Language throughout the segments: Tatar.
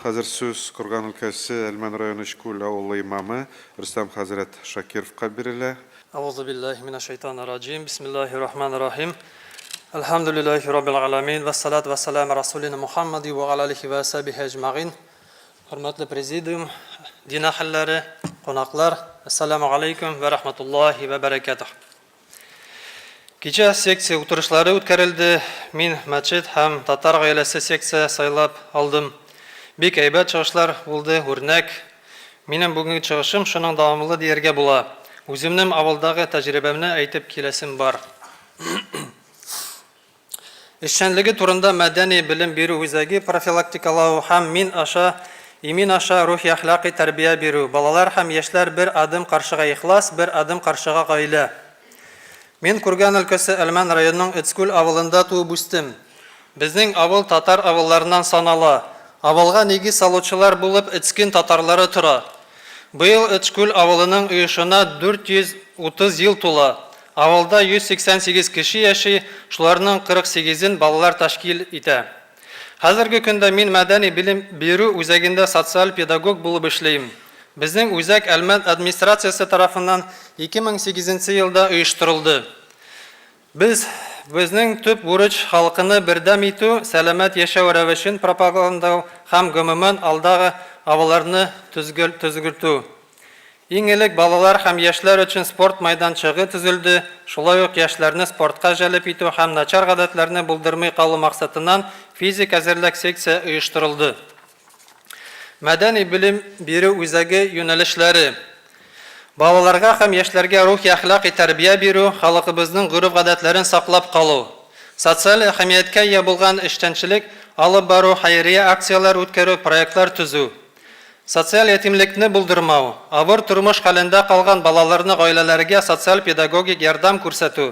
Хәзер сүз Курган өлкәсе Әлмән районы Өчкүл авылы имамы Рөстәм хәзрәт Шакировка бирелә. Әгъузу биллаһи минәш шайтанир раҗим. Бисмиллаһир рахманир рахим. Әлхәмдүлиллаһи раббил галәмин. Вәссалату вәссәламу расулина Мухаммади ва аля алихи вә асхабихи әҗмәгыйн. Хөрмәтле президиум, дин әһелләре, кунаклар, әссәламу алейкум вә рахматуллаһи вә бәрәкәтүһ. Кичә секция утырышлары үткәрелде. Мин мәчет һәм татар гаиләсе секция сайлап алдым. Бик әйбәт чыгышлар булды, үрнәк. Минем бүгенге чыгышым шуның дәвамлы дияргә була. Үземнең авылдагы тәҗрибәмне әйтеп киләсем бар. Эшчәнлеге турында мәдәни белем бирү үзәге профилактикалау һәм мин аша имин аша рухи-әхлакый тәрбия бирү, балалар һәм яшьләр бер адым каршыга ихлас, бер адым каршыга гаилә. Мин Курган өлкәсе Әлмән районының Эцкүл авылында туып үстем. Безнең авыл татар авылларыннан санала. Авылга нигез салучылар булып Эцкин татарлары тора. Быел Эцкүл авылының оешуына 430 ел тула. Авылда 188 кеше яши, шуларның 48-ен балалар тәшкил итә. Хәзерге көндә мин мәдәни белем бирү үзәгендә социаль педагог булып эшлим. Безнең үзәк Әлмәт администрациясе тарафыннан 2008 нче елда оештырылды. Без, безнең төп бурыч, халкыны бердәм итү, сәламәт яшәү рәвешен пропагандау һәм гомумән алдагы авылларны төзгертү. Иң элек балалар һәм яшьләр өчен спорт майданчыгы төзелде, шулай ук яшьләрне спортка җәлеп итү һәм начар гадәтләрне булдырмый калу максатыннан физик әзерлек секция оештырылды. Мәдәни белем бирү үзәге юнәлешләре, балаларга һәм яшьләргә рухи-әхлакый тәрбия бирү, халыкыбызның гореф-гадәтләрен саклап калу, социаль әһәмияткә ия булган эшчәнчелек алып бару, хәйрия акцияләр үткәрү, проектлар төзү. Социаль ятимлекне булдырмау, авыр тормыш хәлендә калган балаларны гаиләләргә социаль-педагогик ярдәм күрсәтү,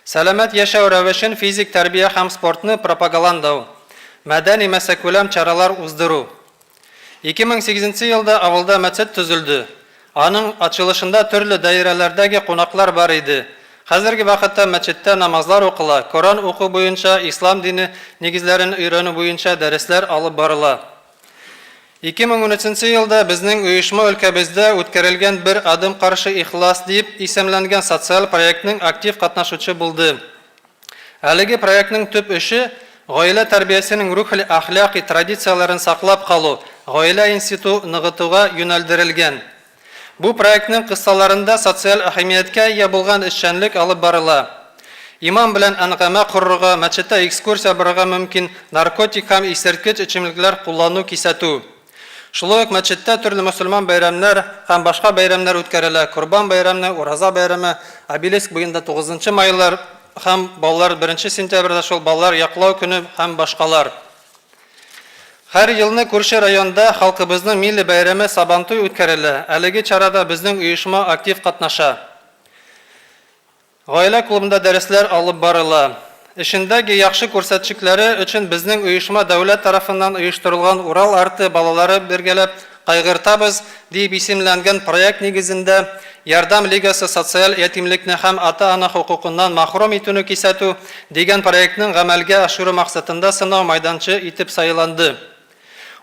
сәламәт яшәү рәвешен, физик тәрбия һәм спортны пропагаландау, мәдәни массакүләм чаралар уздыру. 2008 нче елда авылда мәчет төзелде. Аның ачылышында төрле даирәләрдәге кунаклар бар иде. Хәзерге вакытта мәчеттә намазлар укыла, Коръән уку буенча, ислам дине нигезләрен өйрәнү буенча дәресләр алып барыла. 2013 нче елда безнең оешма өлкәбездә үткәрелгән Бер адым каршы ихлас дип исемләнгән социаль проектның актив катнашучы булды. Әлеге проектның төп эше, гаилә тәрбиясенең рухи-әхлакый традицияләрен саклап калу, гаилә институ ныгытуга юнәлдерелгән. Бу проектның кысаларында социаль әһәмияткә ия булган эшчәнлек алып барыла. Имам белән әнгамә корырга, мәчеттә экскурсия барырга мөмкин, наркотик һәм исерткеч эчемлекләр куллану кисәтү. Шулай ук мәчеттә төрле мөселман бәйрәмнәр һәм башка бәйрәмнәр үткәрелә, Корбан бәйрәме, Ураза бәйрәме, Обелиск буенда тугызынчы майлар һәм балалар беренче сентябрьдә шул балалар яклау көне һәм башкалар. Һәр елны күрше районда халкыбызның милли бәйрәме Сабантуй үткәрелә, әлеге чарада безнең оешма актив катнаша. Гаилә клубында дәресләр алып барыла. Эшендәге яхшы күрсәтчекләре өчен безнең оешма дәүләт тарафыннан оештырылган Урал арты балалары бергәләп кайгыртабыз дип исемләнгән проект нигезендә Ярдәм лигасы социаль ятимлекне һәм ата-ана хокукыннан мәхрүм итүне кисәтү дигән проектның гамәлгә ашыру максатында сынау майданчы итеп сайланды.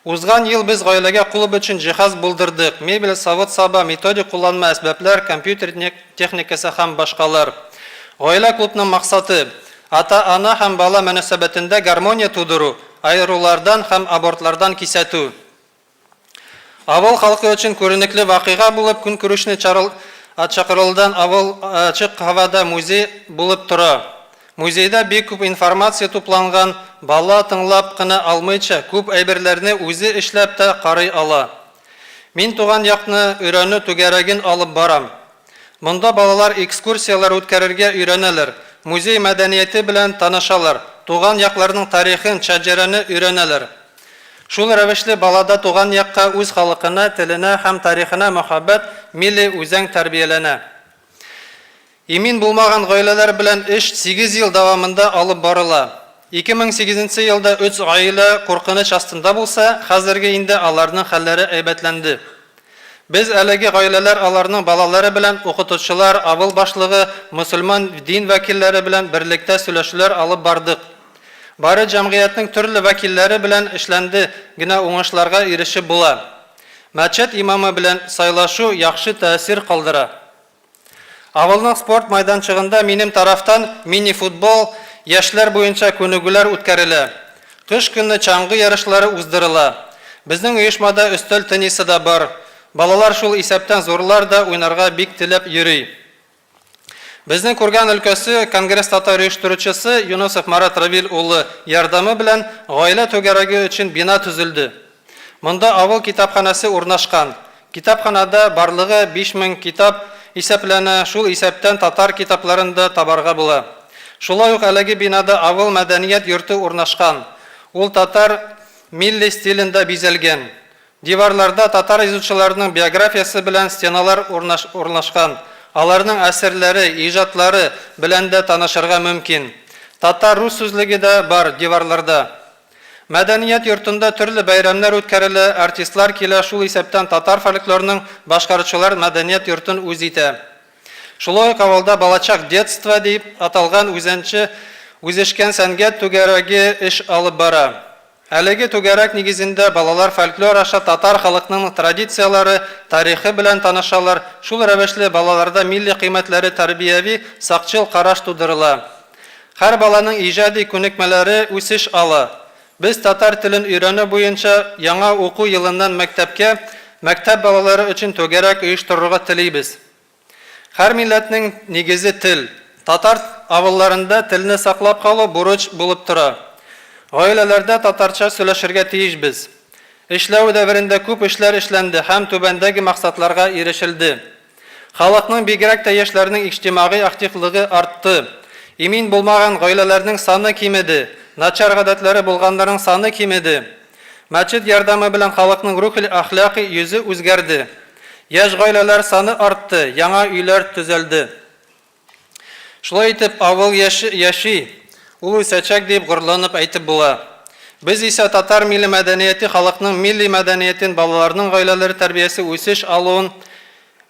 Узган ел без гаиләгә клуб өчен җиһаз булдырдык, мебель, савыт-саба, методик кулланма әсбаплар, компьютер техникасы һәм башкалар. Гаилә клубның максаты, ата-ана һәм бала мөнәсәбәтендә гармония тудыру, аерулардан һәм абортлардан кисәтү. Авыл халкы өчен күренекле вакыйга булып көнкүрешне чакырылдан авыл ачык һавада музей булып тора. Музейда бик күп информация тупланган, бала тыңлап кына алмыйча, күп әйберләрне үзе эшләп тә карый ала. Мин туган якны өйрәнү түгәрәген алып барам. Монда балалар экскурсияләр үткәрергә өйрәнәләр, музей мәдәнияте белән танышалар, туган якларның тарихын, шәҗәрәне өйрәнәләр. Шул рәвешле балада туган якка, үз халыкына, теленә һәм тарихына мәхәббәт, милли үзаң тәрбияләнә. Имин булмаган гаиләләр белән эш сигез ел дәвамында алып барыла. 2008 нче елда өч гаилә куркыныч астында булса, хәзерге инде аларның хәлләре әйбәтләнде. Без әлеге гаиләләр, аларның балалары белән укытучылар, авыл башлыгы, мөселман дин вәкилләре белән берлектә сөйләшүләр алып бардык. Бары җәмгыятьнең төрле вәкилләре белән эшләнде генә уңышларга ирешеп була. Мәчет имамы белән сайлашу яхшы тәэсир калдыра. Авылның спорт майданчыгында минем тарафтан мини-футбол, яшьләр буенча күнегүләр үткәрелә. Кыш көне чаңгы ярышлары уздырыла. Безнең оешмада өстәл теннисы да бар. Балалар, шул исәптән зурлар да уйнарга бик теләп йөри. Безнең Курган өлкәсе Конгресс татар оештыручысы Юнысов Марат Равил улы ярдәме белән гаилә түгәрәге өчен бина төзелде. Монда авыл китапханәсе урнашкан. Китапханәдә барлыгы 5000 китап исәпләнә, шул исәптән татар китапларын да табарга була. Шулай ук әлеге бинада авыл мәдәният йорты урнашкан. Ул татар милли стилендә бизәлгән. Диварларда татар язучыларының биографиясе белән стеналар урнашкан, аларның әсәрләре, иҗатлары белән дә танышырга мөмкин. Татар-рус сүзлеге дә бар диварларда. Мәдәният йортында төрле бәйрәмнәр үткәрелә, артистлар килә, шул исәптән татар фольклорының башкаручылар мәдәният йортын үз итә. Шулай ук авылда Балачак, Детство, дип аталган үзенче үзешкән сәнгать түгәрәге эш алып бара. Әлеге түгәрәк нигезендә балалар фольклор аша татар халыкның традицияләре, тарихы белән танышалар, шул рәвешле балаларда милли кыйммәтләре тәрбияви сакчыл караш тудырыла. Һәр баланың иҗади күнекмәләре үсеш ала. Без татар телен өйрәнү буенча яңа уку елыннан мәктәпкә мәктәп балалары өчен түгәрәк оештырырга телибез. Һәр милләтнең нигезе тел. Татар авылларында телне саклап калу бурыч булып тора. Гаиләләрдә татарча сөйләшергә тиешбез. Эшләү дәверендә күп эшләр эшләнде һәм түбәндәге максатларга ирешелде. Халыкның, бигрәк тә яшьләрнең иҗтимагый активлыгы артты. Имин булмаган гаиләләрнең саны кимеде, начар гадәтләре булганнарның саны кимеде. Мәчет ярдәме белән халыкның рухи-әхлакый йөзе үзгәрде. Яшь гаиләләр саны артты, яңа өйләр төзелде. Шулай итеп, авыл яши, ул үсәчәк дип горурланып әйтеп була. Без исә татар милли мәдәнияте халыкның милли мәдәниятен, балаларның гаиләләре тәрбиясе үсеш алуын,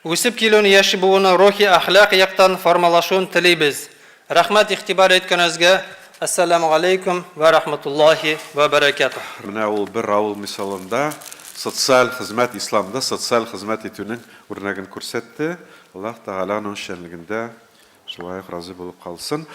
үсеп килүен, яшь буыны рухи-әхлак яктан формалашуын телибез. Рәхмәт игътибар иткәнегезгә. Әссәламү галәйкүм вә рахматуллаһи вә бәрәкәтүһ. Менә ул бер авыл мисалында социаль хезмәт, исламда социаль хезмәт итүнең үрнәген күрсәтте. Аллаһ Тәгалә аның эшчәнлегендә шулай ук разый булып калсын.